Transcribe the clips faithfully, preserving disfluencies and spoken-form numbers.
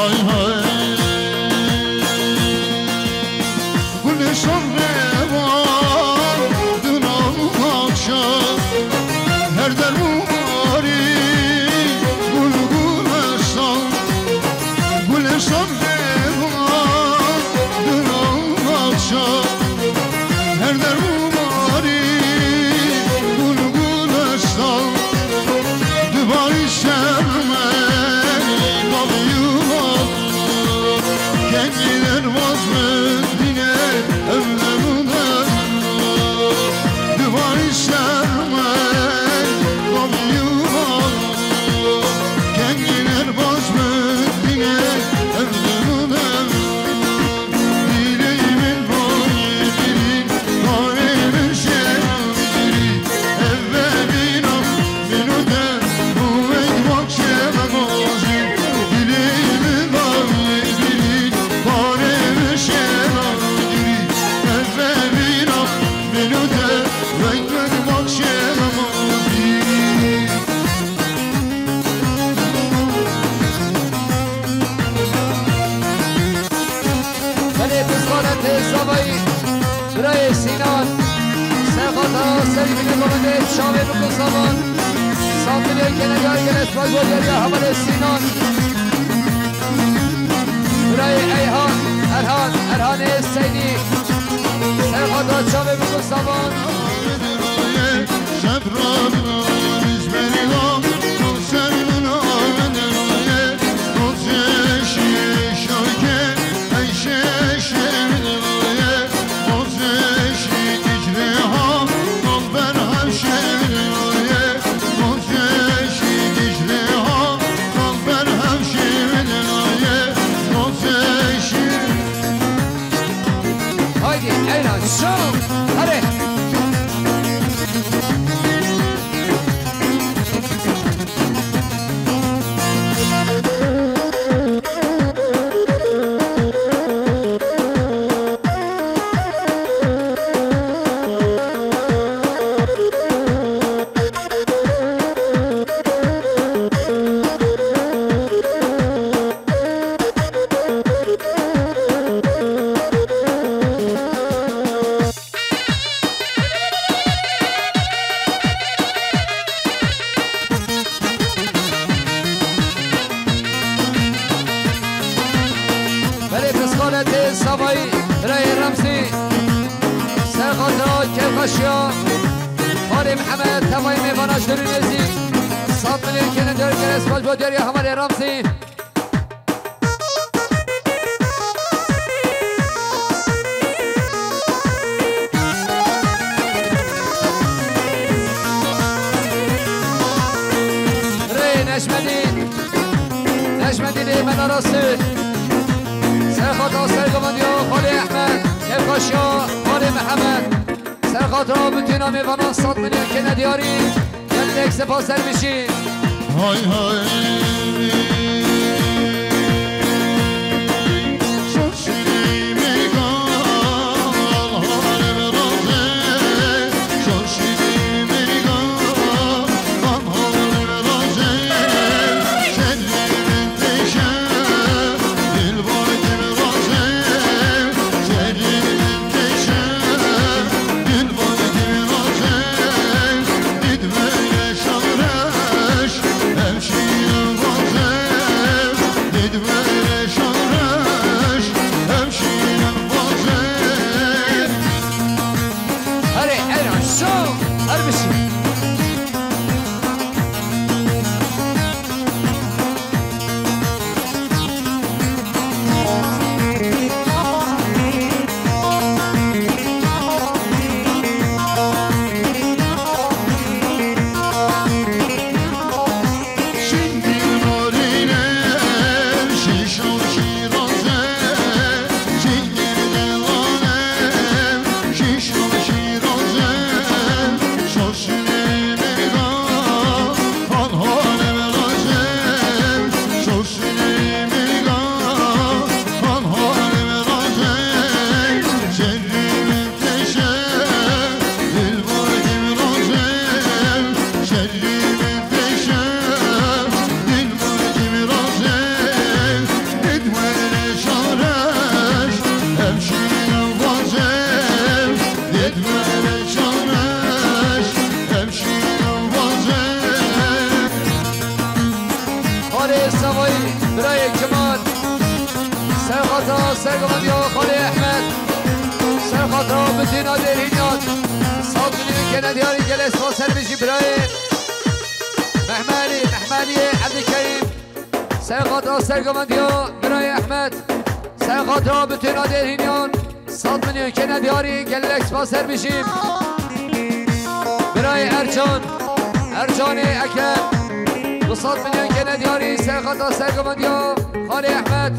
Hay hay. Gulşan revan, dunan akşam, her dermanî gul gulşan. Gulşan revan, dunan akşam, her dermanî gul gulşan. Dubarî şermê, bavî yuvan. Kengî derbaz min dîne, ev demû demû. Dubarî şermê, bavî yuvan. Kengî derbaz min dîne, ev demû demû. Dilê min bayê birî, karê min şêrî, ev bebîna min û te, û ey bak şêrmazî. Dilê min bayê birî, karê min şêrî, ev bebîna min û te, ey bak şêrmazî. Belê pisxanetê zavayî, birayê Sînan. Serxata serî binê komendê çavê biko zavan. Sandilê kenedar gele spas bo deriya hevalê Sînan. Birayê Eyhan, Erhan, Erhanê Seynî. Serxata çavê biko zavan. Haydi, Eyran, şov! Hadi! Belê pisxanetê zavayî, birayê Remzî. Serxata kevkaşiya. Xalê Mihemed, tevayê mêvana ji derû nêzî. Sat milê kene der gere spas bo deriya hevalê Remzî. Rê Necmedîn, Necmedînê me narasî. Serxata sergovendiya Xalê Ehmed, kevkaşiya Xalê Mihemed. Serxata butîna mêvanan sat milyon kene diyarî. Gelek spas dervişî. Hay hay. Savayî, birayê Kemal. Serxata sergovendiya Xalê Ehmed. Serxata bitîna Dêrhînyan. Sed milyon kene diyarî, gelek spas, ser bijî birayê. Mehmelî, Mehmeliyê Ebdîkerîm. Serxata sergovendiya birayê Ehmed. Serxata bitîna Dêrhînyan. Sed milyon kene diyarî, gelek spas, ser bijî. Birayê Ercan, Ercanê Eker, du sed milyon kene diyarî, serxata sergovendiya Xalê Ehmed,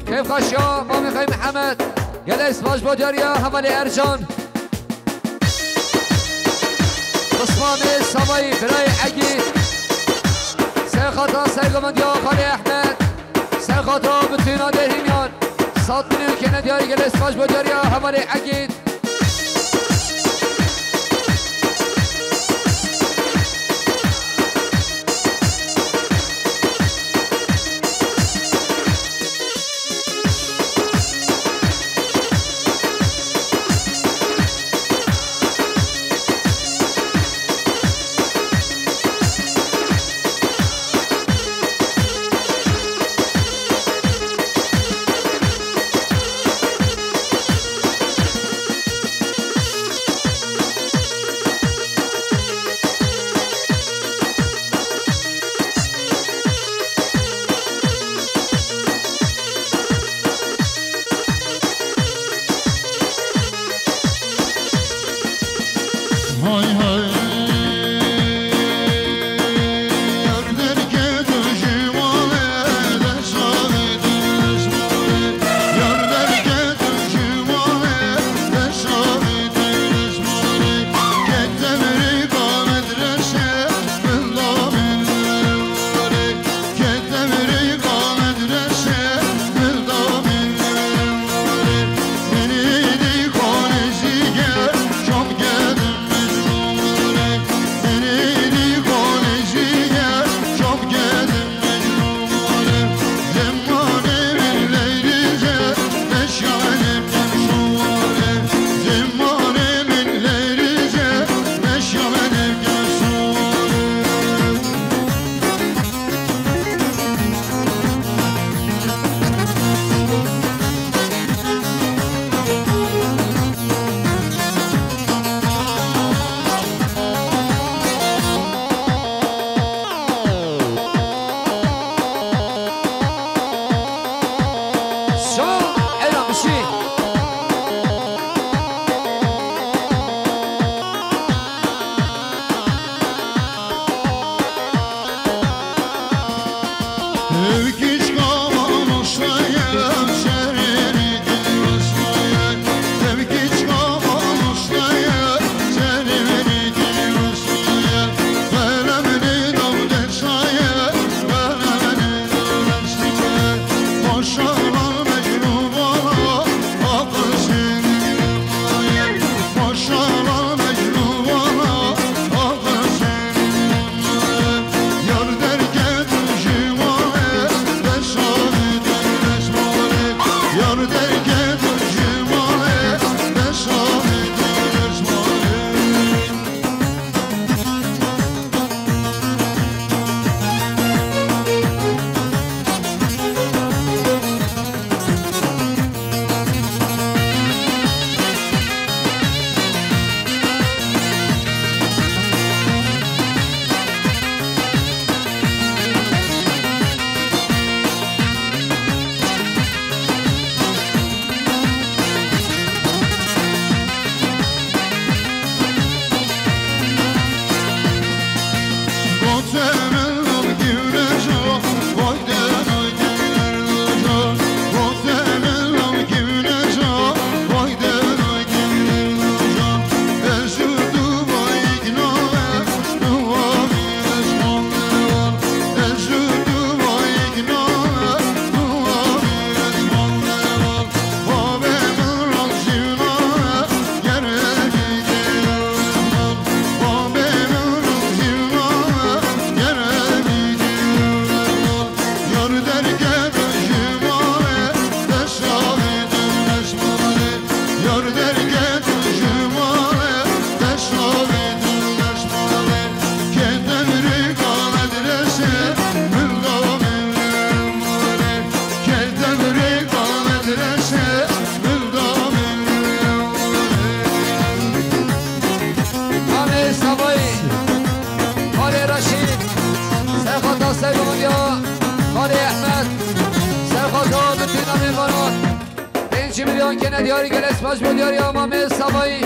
kêfxweşiya Mamê Xey Mihemed, gelek spas bo diyariya hevalê Ercan. Qismamê Savayî, birayê Egîd, serxata sergovendiya Xalê Ehmed, serxata bitîna Dêrhînyan, sed milyon kene diyarî, gelek spas bo diyariya hevalê Egîd. Kene diyarî gelek spas bo diyarî Amamê Savayî.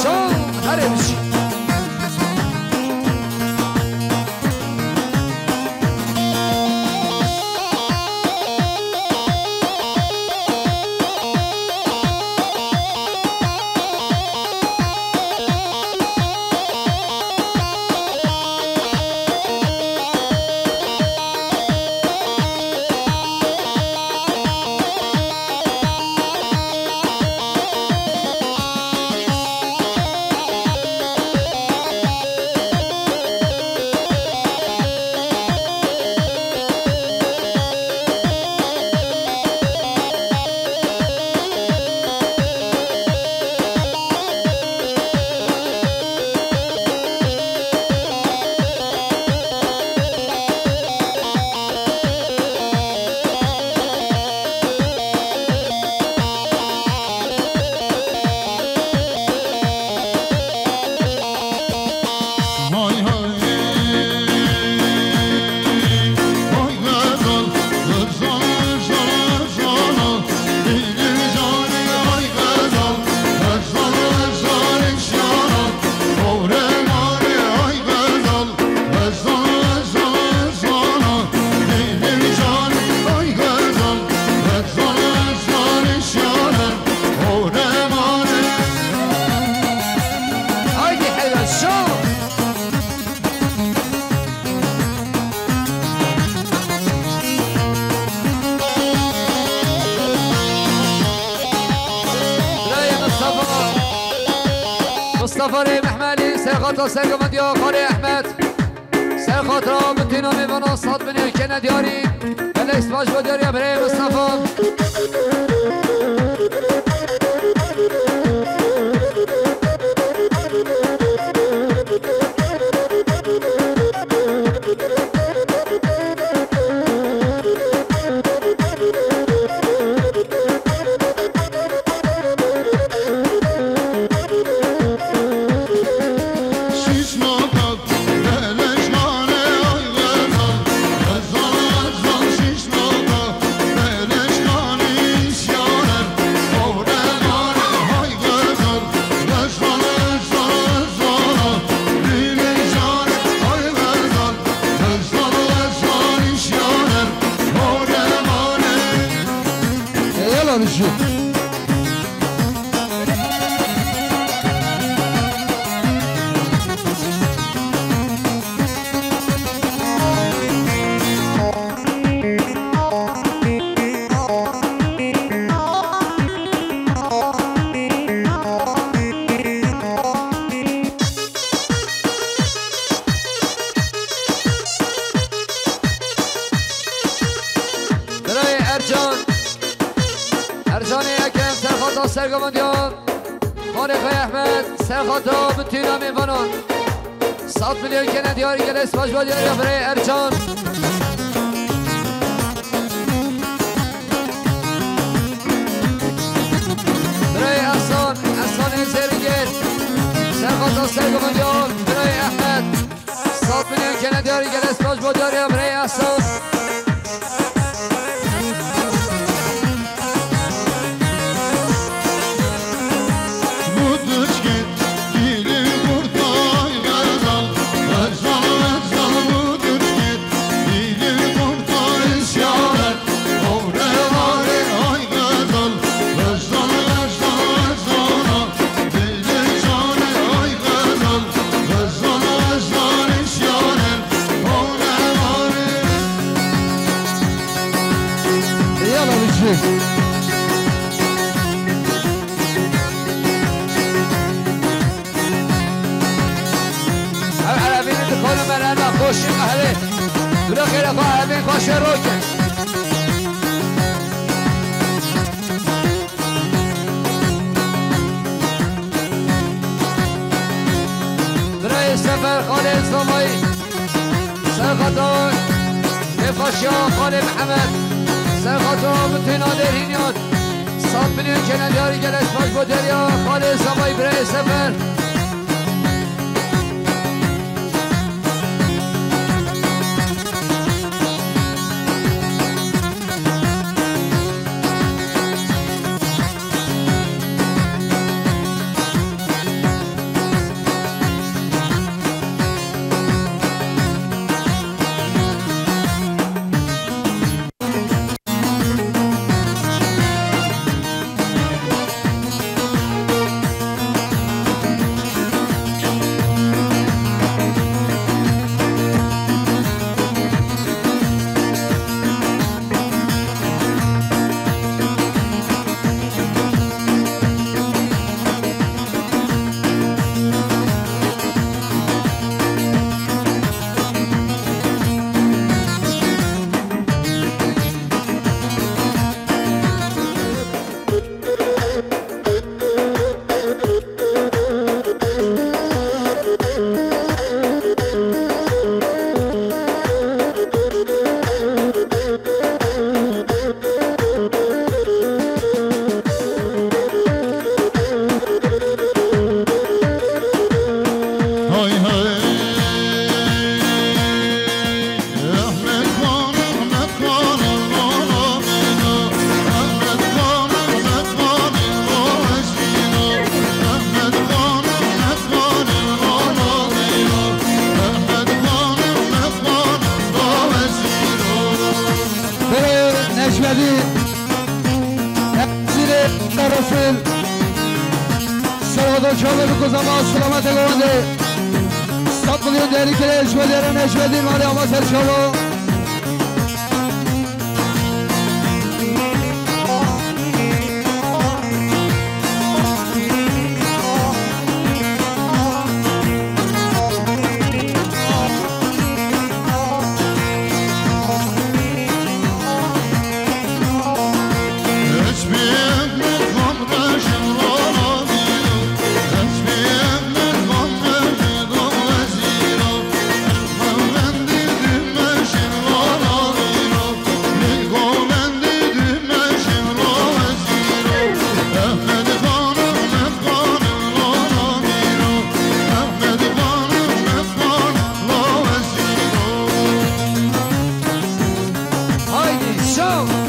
Şan herê bijî. Haydi helal şo. Birayê Mustafa. Mustafa Rê Mehmelî, Serxata Sergovendiya Xalê Ehmed. Serxata Mutîna mêvana sat binê kene diyarî. Gelek spas bo diyarî birayê Mustafa. Yalan işi. Birayê Ercan. Ercanê Ekem, Serxata Sergovendiyan. Xalê Xay Ehmed, Serxata Mutîna mêvanan. Sat milyon kene diyarî, gelek spas bo diyarî birayê Ercan. Birayê Ehsan, Ehsanê Zêrîngêr. Serxata Sergovendiyan, birayê Ehmed. Sat milyon kene diyarî, gelek spas bo diyarî birayê Ehsan. Yala biçim. Ev erebînî dixwarin me re ne xweşî qehrê. Dura xêra xwe erebîn xwe şêro ke. Serxata Kêfxweşiya Xalê Mihemed, serxata Mutêna Dêrhîniyat, sed milyon kene diyarî geleş baş bo deriya Xalê Samayî Birayê Sefer. Bere Necvedî, Nezîrê Resul, Serhado Çavê bi kuzama selametê wende. Sed milyon değeri kire Necvedî, Necvedî, mali ama ser çavo. Haydi, şov!